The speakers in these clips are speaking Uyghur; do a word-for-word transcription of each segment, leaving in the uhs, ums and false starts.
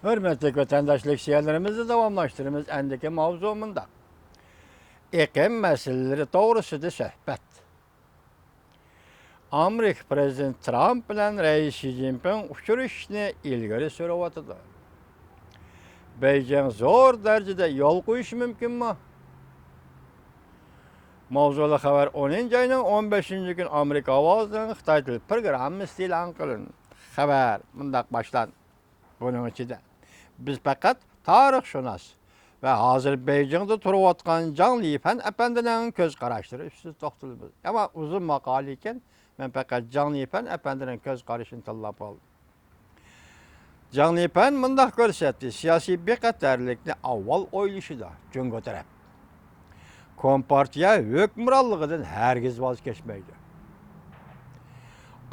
ھۆرمەتلىك ۋەتەنداشلىق شىئەلىرىمىزنى داۋاملاشتۇرىمىز. ئەندىكى ماۋزۇ مۇنداق. ئېقىم مەسىلىلىرى توغرىسىدا سۆھبەت. ئامېرىكا پىرېزىدېنتى ترامپ بىلەن رەئىس شى جىنپىڭ ئۇچرىشىشنى ئىلگىرى سۈرۈۋاتىدۇ. بېيجىڭ زور دەرىجىدە يول قويۇشى مۇمكىنمۇ؟ ماۋزۇلۇق خەۋەر ئونىنچى ئاينىڭ ئون بەشىنچى كۈنى ئامېرىكا ئاۋازىنىڭ خىتاي تىل پروگراممىسىدا ئېلان قىلىندى. خەۋەر مۇنداق باشلاندى. بۇنىڭ ئىچىدە بىز پەقەت تارىخشۇناس ۋە ھازىر بېيجىڭدا تۇرۇۋاتقان جاڭ لىفەن ئەپەندىنىڭ كۆز قاراشلىرى ئۈستىدە توختىلىمىز. ئەمما ئۇزۇن ماقالە ئىكەن، مەن پەقەت جاڭ لىفەن ئەپەندىنىڭ كۆز قارىشىنى تاللاپ ئالدىم. جاڭ لىفەن مۇنداق كۆرسەتتى، سىياسىي بىخەتەرلىكنى ئاۋۋال ئويلىشىدۇ جۇڭگو تەرەپ. كومپارتىيە ھۆكۈمرانلىقىدىن ھەرگىز ۋاز كەچمەيدۇ.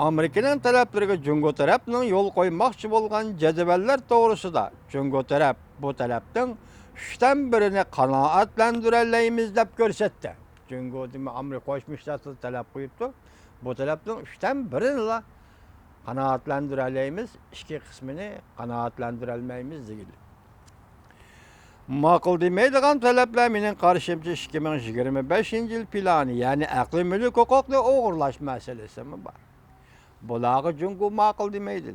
ئامېرىكىنىڭ تەلەپلىرىگە جۇڭگو تەرەپنىڭ يول قويماقچى بولغان جەدۋەللەر توغرىسىدا جۇڭگو تەرەپ بۇ تەلەپنىڭ ئۈچتىن بىرىنى قانائەتلەندۈرەلەيمىز دەپ كۆرسەتتى. جۇڭگو دېمە ئامېرىكا قوشما شتاتلىرى تەلەپ قويۇپتۇ. بۇ تەلەپنىڭ ئۈچتىن بىرىنىلا قانائەتلەندۈرەلەيمىز، ئىككى قىسمىنى قانائەتلەندۈرەلمەيمىز دېگىلى. ماقۇل دېمەيدىغان تەلەپلەر مېنىڭ قارىشىمچە ئىككى مىڭ يىگىرمە بەشىنچى يىل پىلانى، يەنى ئەقلىي مۈلۈك ھوقۇقنى ئوغرىلاش مەسىلىسىمۇ بار. بۇلارغا جۇڭگو ماقۇل دېمەيدۇ.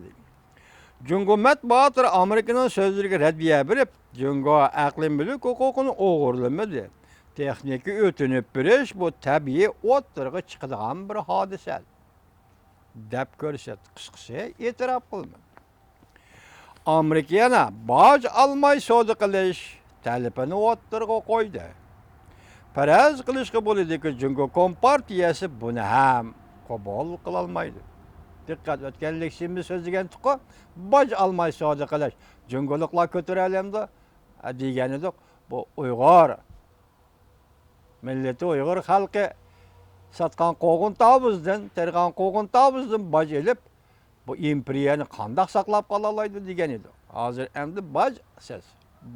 جۇڭگو مەتبۇئاتلىرى ئامېرىكىنىڭ سۆزلىرىگە رەددىيە بېرىپ، جۇڭگو ئەقلىي مۈلۈك ھوقۇقىنى ئوغرىلىمىدى. تېخنىكا ئۆتۈنۈپ بېرىش بۇ تەبىئىي ئوتتۇرىغا چىقىدىغان بىر ھادىسە. دەپ كۆرسەتتى. قىسقىسى، ئېتىراپ قىلىمەن. ئامېرىكا يەنە باج ئالماي سودا قىلىش تەلىپىنى ئوتتۇرىغا قويدى. پەرەز قىلىشقا بولىدۇكى، جۇڭگو كومپارتىيەسى بۇنى ھەم قوبۇل قىلالمايدۇ. دىققەت، ئۆتكەن لېكسىيىمىزدا سۆزلىگەنتۇققۇ، باج ئالماي سودا قىلىش جۇڭگولۇقلار كۆتۈرەلەمدۇ؟ دېگەنىدۇق. بۇ ئۇيغۇر مىللىتى، ئۇيغۇر خەلقى ساتقان قوغۇن تاۋۇزدىن، تېرىغان قوغۇن تاۋۇزدىن باج ئېلىپ، بۇ ئىمپېرىيەنى قانداق ساقلاپ قالالايدۇ دېگەن ئىدى. ھازىر ئەمدى باج سىز،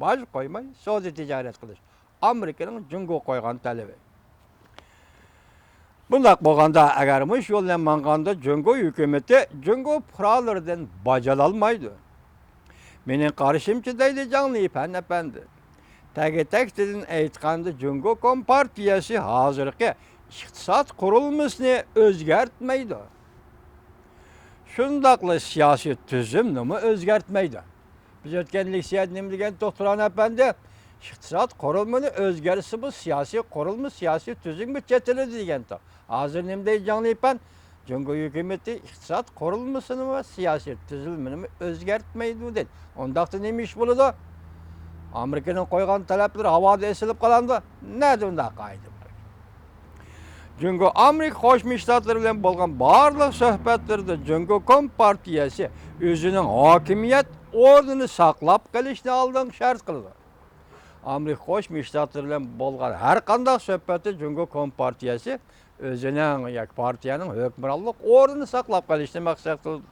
باج قويماي سودا تىجارەت قىلىش ئامېرىكىنىڭ جۇڭگو قويغان تەلىپى. بۇنداق بولغاندا، ئەگەر مۇشۇ يول بىلەن ماڭغاندا، جۇڭگو ھۆكۈمىتى جۇڭگو پۇقرالىرىدىن باج ئالالمايدۇ. مېنىڭ قارىشىمچە، دەيدۇ جاڭ لىفەن ئەپەندى، تەگى-تەكتىدىن ئېيتقاندا، جۇڭگو كومپارتىيەسى ھازىرقى ئىقتىساد قۇرۇلمىسىنى ئۆزگەرتمەيدۇ. شۇنداقلا سىياسىي تۈزۈمنىمۇ ئۆزگەرتمەيدۇ. بىز ئۆتكەن لېكسىيەدە نېمە دېگەن، دوكتور ئەپەندى؟ ئىقتىساد قۇرۇلمىنى ئۆزگەرتسە، بۇ سىياسىي قۇرۇلما، سىياسىي تۈزۈمگە چېتىلىدۇ دېگەنتۇق. ھازىر نېمە دەيدۇ جاڭ لىفەن؟ جۇڭگو ھۆكۈمىتى ئىقتىساد قۇرۇلمىسىنى ۋە سىياسىي تۈزۈلمىنىمۇ ئۆزگەرتمەيدۇ دەيدۇ. ئۇنداقتا نېمە ئىش بولىدۇ؟ ئامېرىكىنىڭ قويغان تەلەپلىرى ھاۋادا ئېسىلىپ قالامدۇ؟ نەدە ئۇنداق قائىدە بار؟ جۇڭگو ئامېرىكا قوشما شتاتلىرى بىلەن بولغان بارلىق سۆھبەتلىرىدە جۇڭگو كومپارتىيەسى ئۆزىنىڭ ھاكىمىيەت ئورنىنى ساقلاپ قېلىشنى ئالدىنقى شەرت قىلىدۇ. ئامېرىكا قوشما شتاتلىرى بىلەن بولغان ھەر قانداق سۆھبەتتە جۇڭگو كومپارتىيەسى ئۆزىنىڭ ياكى پارتىيەنىڭ ھۆكۈمرانلىق ئورنىنى ساقلاپ قېلىشنى مەقسەت قىلىدۇ.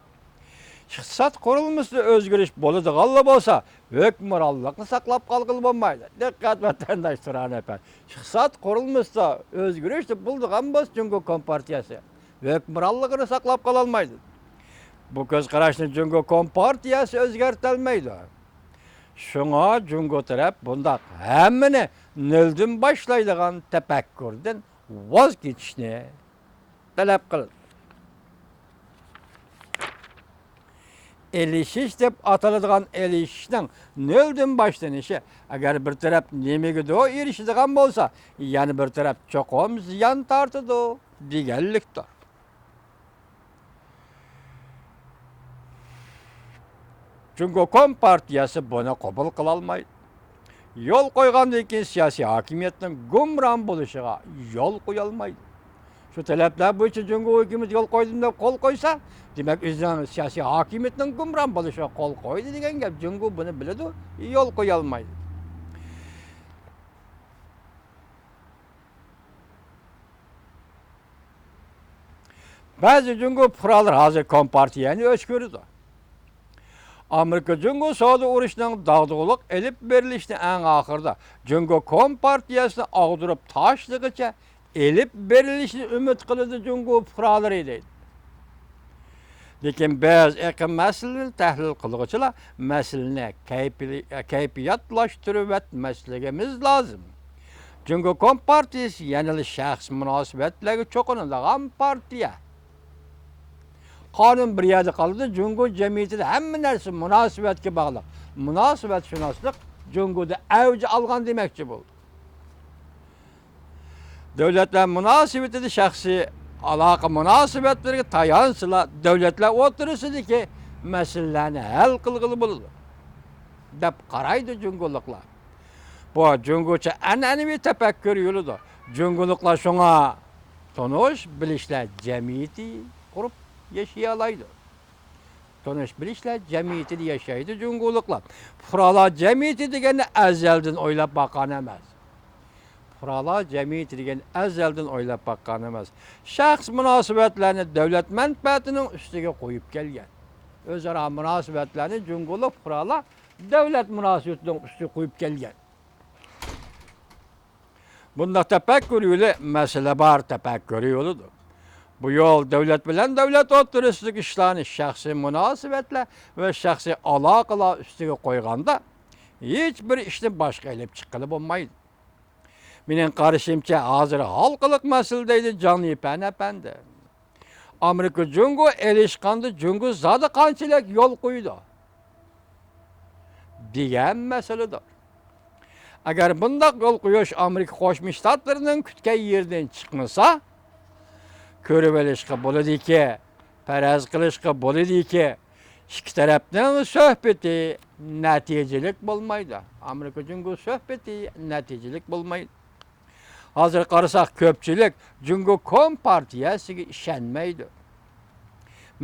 ئىقتىساد قۇرۇلمىسىدا ئۆزگىرىش بولىدىغانلا بولسا، ھۆكۈمرانلىقنى ساقلاپ قالغىلى بولمايدۇ. دىققەت، ۋەتەنداش تۇران ئەپەندى. ئىقتىساد قۇرۇلمىسىدا ئۆزگىرىش بولىدىغان بولسا، جۇڭگو كومپارتىيەسى ھۆكۈمرانلىقىنى ساقلاپ قالالمايدۇ. بۇ كۆز قاراشنى جۇڭگو كومپارتىيەسى ئۆزگەرتەلمەيدۇ. شۇڭا جۇڭگو تەرەپ بۇنداق ھەممىنى نۆلدىن باشلايدىغان تەپەككۇردىن ۋاز كېچىشنى تەلەپ قىلدى. ئېلىشىش دەپ ئاتىلىدىغان ئېلىشىشنىڭ نۆلدىن باشلىنىشى، ئەگەر بىر تەرەپ نېمىگىدۇر ئېرىشىدىغان بولسا، يەنە بىر تەرەپ چوقۇم زىيان تارتىدۇ دېگەنلىكتۇر. جۇڭگو كومپارتىيەسى بۇنى قوبۇل قىلالمايدۇ. يول قويغاندىن كېيىن سىياسىي ھاكىمىيەتنىڭ گۇمران بولۇشىغا يول قويالمايدۇ. شۇ تەلەپلەر بويىچە جۇڭگو ھۆكۈمىتى يول قويدۇم دەپ قول قويسا، دېمەك، ئۆزىنىڭ سىياسىي ھاكىمىيىتىنىڭ گۇمران بولۇشىغا قول قويدى دېگەن گەپ. جۇڭگو بۇنى بىلىدۇ، يول قويالمايدۇ. بەزى جۇڭگو پۇقرالىرى ھازىر كومپارتىيەنى ئۆچ كۆرىدۇ. ئامېرىكا جۇڭگو سودا ئۇرۇشىنىڭ داغدۇغىلىق ئېلىپ بېرىلىشىنى ئەڭ ئاخىرىدا جۇڭگو كومپارتىيەسىنى ئاغدۇرۇپ تاشلىغىچە ئېلىپ بېرىلىشىنى ئۈمىد قىلىدۇ جۇڭگو پۇقرالىرى، دەيدۇ. لېكىن بىز ئېقىم مەسىلىنى تەھلىل قىلغۇچىلار مەسىلىنى كەيپىي-، كەيپىياتلاشتۇرۇۋەتمەسلىكىمىز لازىم. جۇڭگو كومپارتىيىسى يەنىلا شەخسىي مۇناسىۋەتلەرگە چوقۇنىدىغان پارتىيە. قانۇن بىر يەردە قالىدۇ، جۇڭگو جەمئىيىتىدە ھەممە نەرسە مۇناسىۋەتكە باغلىق. مۇناسىۋەتشۇناسلىق جۇڭگودا ئەۋج ئالغان دېمەكچى بولدى. دۆلەتلەر مۇناسىۋىتىدە شەخسىي ئالاقە مۇناسىۋەتلىرىگە تايانسىلا، دۆلەتلەر ئوتتۇرىسىدىكى مەسىلىلەرنى ھەل قىلغىلى بولىدۇ، دەپ قارايدۇ جۇڭگولۇقلار. بۇ جۇڭگوچە ئەنئەنىۋى تەپەككۇر يولىدۇر. جۇڭگولۇقلار شۇڭا تونۇش بىلىشلەر جەمئىيىتى قۇرۇپ ياشىيالايدۇ. تونۇش بىلىشلەر جەمئىيىتىدە ياشايدۇ جۇڭگولۇقلار. پۇقرالار جەمئىيىتى دېگەننى ئەزەلدىن ئويلاپ باققان ئەمەس. پۇقرالار جەمئىيىتى دېگەن ئەزەلدىن ئويلاپ باققان ئەمەس. شەخس مۇناسىۋەتلەرنى دۆلەت مەنپەئەتىنىڭ ئۈستىگە قويۇپ كەلگەن. ئۆزئارا مۇناسىۋەتلەرنى جۇڭگولۇق پۇقرالار دۆلەت مۇناسىۋىتىنىڭ ئۈستىگە قويۇپ كەلگەن. بۇنداق تەپەككۇر يولى مەسىلە بار تەپەككۇر يولىدۇر. بۇ يول دۆلەت بىلەن دۆلەت ئوتتۇرىسىدىكى ئىشلارنى شەخسىي مۇناسىۋەتلەر ۋە شەخسىي ئالاقىلار ئۈستىگە قويغاندا، ھېچ بىر ئىشنى باشقا ئېلىپ چىققىلى بولمايدۇ. مېنىڭ قارىشىمچە، ھازىر ھالقىلىق مەسىلە، دەيدۇ جاڭ لىپەن ئەپەندى. ئامېرىكا جۇڭگو ئېلىشقاندا جۇڭگو زادى قانچىلىك يول قويىدۇ دېگەن مەسىلىدۇر. ئەگەر بۇنداق يول قويۇش ئامېرىكا قوشما شتاتلىرىنىڭ كۈتكەن يېرىدىن چىقمىسا، كۆرۈۋېلىشقا بولىدۇكى، پەرەز قىلىشقا بولىدۇكى، ئىككى تەرەپنىڭ سۆھبىتى نەتىجىلىك بولمايدۇ. ئامېرىكا جۇڭگو سۆھبىتى نەتىجىلىك بولمايدۇ. ھازىر قارىساق، كۆپچىلىك جۇڭگو كومپارتىيەسىگە ئىشەنمەيدۇ.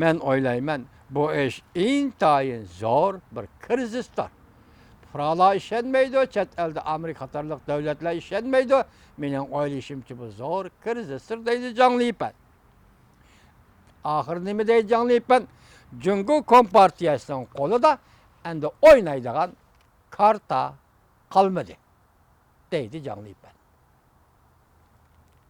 مەن ئويلايمەن، بۇ ئىش ئىنتايىن زور بىر كىرىزىستۇر. پۇقرالار ئىشەنمەيدۇ، چەت ئەلدە ئامېرىكا قاتارلىق دۆلەتلەر ئىشەنمەيدۇ. مېنىڭ ئويلىشىمچە، بۇ زور كىرىزىستۇر، دەيدۇ جاڭ لىپەن. ئاخىرى نېمە دەيدۇ جاڭ لىپەن؟ جۇڭگو كومپارتىيەسىنىڭ قولىدا ئەمدى ئوينايدىغان كارتا قالمىدى، دەيدۇ جاڭ لىپەن.